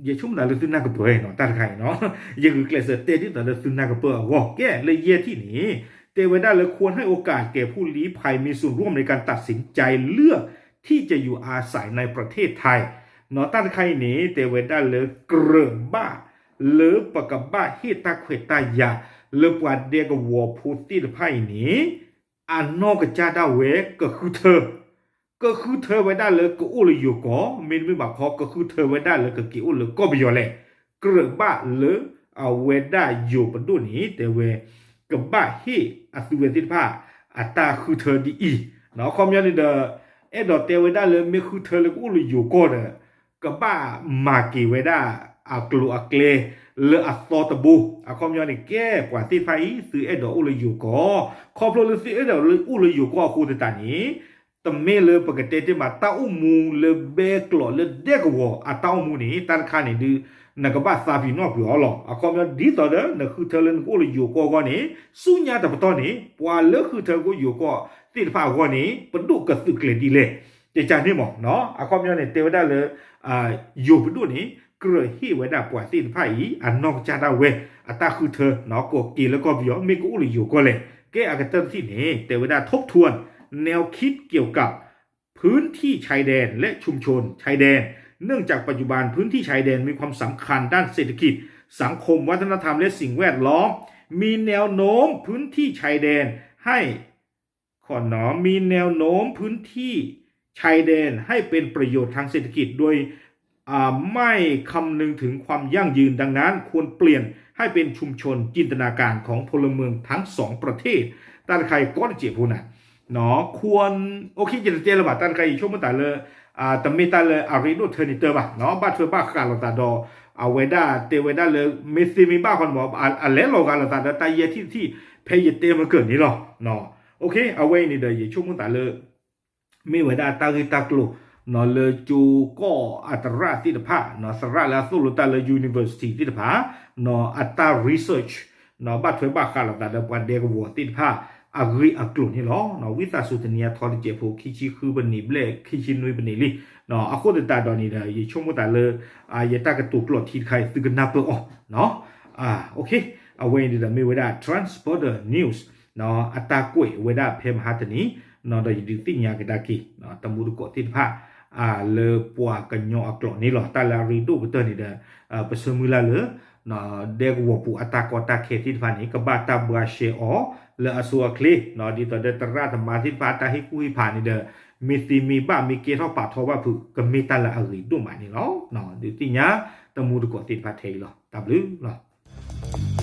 ယဆိကမိၣ်သးလၢသုနၢ်ကပၢၤနီၤ တၢ်တခါအံၤနီၤ ယဂုာ်ကျဲးစၢးတဲဒ်သိးလၢသုနၢ်ကပၢၤအဂီၢ် ကဲလၢယဲၢ်ထံၣ်န့ၣ် တဲဝဲဒၣ်လၢ ควรให้โอกาสแก่ผู้ลี้ภัยมีส่วนร่วมในการตัดสินใจเลือกที่จะอยู่อาศัยในประเทศไทย နီၤ တၢ်တခါအံၤန့ၣ် တဲဝဲဒၣ်လၢကြၢးဘၣ် လၢပကဘၣ်ဟ့ၣ်တၢ်ခွဲးတၢ်ယာ် လၢပှၤဒဲကဝီၤဖိသ့ၣ်တဖၣ်အံၤန့ၣ် အနီၢ်ကစၢ်ဒၣ်ဝဲကဃုထၢ ကဃုထၢဝဲဒၣ်လၢကအိၣ်လၢယိၤကီၢ် မ့တမ့ၢ်ဘၣ်ခီ ကဃုထၢဝဲဒၣ်လၢကက့ၤအိၣ်လၢကီၢ်ပယီၤလဲၣ် ကြၢးဘၣ်လၢအဝဲဒၣ်ယိၤပဒိၣ်န့ၣ် တဲဝဲ ကဘၣ်ဟ့ၣ်အသုဝဲသ့ၣ်တဖၣ် အတၢ်ဃုထၢဒ်အံၤ အခီပညီန့ၣ်ဒီး အဲၣ်ဒိးတဲဝဲဒၣ်လၢမ့ၢ်ဃုထၢလၢကအိၣ်လၢယိၤကီၢ်ဒီး ကဘၣ်မၤက့ၤဝဲဒၣ် အကျိၤအကျဲ လၢအသီတဘိ အခီပညီန့ၣ် ကဲပှၤသ့ၣ်တဖၣ်အံၤ သုအဲၣ်ဒိးအိၣ်လၢယိၤကီၢ် ခီဖျိလၢသုအဲၣ်ဒိးအိၣ်လၢယိၤကီၢ်အဃိသတးန့ၣ် တမ့ၢ်လၢပကတဲတ့ၢ်မး တၢ်အိၣ်မူလၢဘဲကျိးလၢဒဲကဝီၤအတၢ်အိၣ်မူန့ၣ် တၢ်တခါန့ၣ်ဒုး နကဘၣ်သးပ့ၤနီၣ်ကွံာ်အီၤလီၤ. အခီပညီ ဒ်သိးဒီးနဃုထၢလၢနကအိၣ်လၢယိၤကီၢ်အဂီၢ်န့ၣ် ဆူညါတပတီၢ်န့ၣ် ပှၤလၢဃုထၢကအိၣ်ယိၤကီၢ်သ့ၣ်တဖၣ်အဂီၢ်န့ၣ် ပဒိၣ်ကသုးကျဲၤဒ်လဲၣ် ကကန့ၣ်မး အခီပညီန့ၣ် တဲဝဲဒၣ်လၢ ယိၤပဒိၣ်န့ၣ် ကြၢးဟ့ၣ်ဝဲဒၣ်ပှၤသ့ၣ်တဖၣ်အံၤ အနီၢ်ကစၢ်ဒၣ်ဝဲ အတၢ်ဃုထၢ နီၢ်ကီၢ်က့ၤလၢကီၢ်ပယီၤ မ့ၢ်ကအိၣ်လၢယိၤကီၢ်လဲၣ်. ကဲအကတၢၢ်တထံၣ်န့ၣ် တဲဝဲဒၣ် ทบทวนแนวคิดเกี่ยวกับ พื้นที่ชายแดนและชุมชนชายแดน เนื่องจากปัจจุบันพื้นที่ชายแดนมีความสำคัญด้านเศรษฐกิจ สังคม วัฒนธรรม และสิ่งแวดล้อม มีแนวโน้มพื้นที่ชายแดนให้ ข้อหนอ มีแนวโน้มพื้นที่ชายแดนให้เป็นประโยชน์ทางเศรษฐกิจโดย อ่า ไม่คำนึงถึงความยั่งยืน ดังนั้นควรเปลี่ยนให้เป็นชุมชนจินตนาการของพลเมืองทั้งสองประเทศ တၢ်တခါအံၤကီးတစဲးဖိန့ၣ် ควร โอเค ယတတဲလၢၤဘၣ် တၢ်တခါအံၤ ယဆိကမိၣ်သးလၢ တမ့ၢ်တၢ်လၢအရ့ဒိၣ်ထဲန့ၣ်တၢ်ဘၣ် ဘၣ်ထွဲဘၣ်ဃးလိာ်သးဒီး အဝဲဒၣ်တဲဝဲဒၣ်လၢ မ့ၢ်သ့မ့ၢ်ဘၣ်ဃီန့ၣ်မ့ၢ် အလဲၤလီၤဂာ်လိာ်သးဒီးတၢ်ယဲၢ်ထံၣ်တထံၣ် ဖဲယတဲမကၢၢ်န့ၣ်လီၤ. အဝဲအံၤန့ၣ်ဒီး ယဆိကမိၣ်သးလၢ မ့ၢ်ဝဲဒၣ်တၢ်ဂ့ၢ်တၢ်ကျိၤ လၢကၠိကီၢ်အသရၣ်သ့ၣ်တဖၣ် သရၣ်လၢအသိၣ်လိတၢ်လၢ university သ့ၣ်တဖၣ် အတၢ် research ဘၣ်ထွဲဘၣ်ဃးလိာ်သးလၢပှၤဒဲကဝီၤသ့ၣ်တဖၣ် အဂ့ၢ်အကျိၤန့ၣ်လီၤ. ဝံသးစူၤတနံၤအံၤထီတစဲးဖိ ခံဆံဃုပနံးဘျဲၣ် ခံဆံနွံပနံးလံ. အဃိသတးဒီးန့ၣ်ဒီး ယဆိကမိၣ်သးလၢ ယတၢ်ကတိၤကျိာ်ထံတခါအံၤ သုကနၢ်ပၢၢ်အီၤ အဝဲအံၤန့ၣ်ဒီးမ့ၢ်ဝဲဒၣ် Trans Border News အတၢ်ကွဲးဝဲဒၣ်ဖဲမဟါတနံၤ ဒီးယဒုးသ့ၣ်ညါကဒါက့ၤ တမူတကိးသ့ၣ်တဖၣ် လၢပှၤကညီအကျိာ်န့ၣ်လီၤ. တၢ်လၢအရ့ဒိၣ်ကတၢၢ်န့ၣ်ဒီး ပဆၢမုၢ်လၢ်လၢ ဒဲကဝီၤပူၤအတၢ်ကီတၢ်ခဲသ့ၣ်တဖၣ်န့ၣ် ကဘၣ်တၢ်ဘှါရှဲအီၤ လၢအဆိအချ့ ဒ်သိးဒီးသရၣ်သမါသ့ၣ်တဖၣ်တၢ်ဟ့ၣ်ကူၣ်ဟ့ၣ်ဖးန့ၣ်ဒီး မ့ၢ်သ့မ့ၢ်ဘၣ် မ့ၢ်ကဲထီၣ်ပာ်ထီၣ်ဘၣ်ဖုး ကမ့ၢ်တၢ်လၢအဂ့ၤဒိၣ်မးန့ၣ်လီၤ. ဒုးသ့ၣ်ညါ တမူတကိးသ့ၣ်တဖၣ်ထဲအံၤလီၤ. တၢ်ဘျုးလီၤ.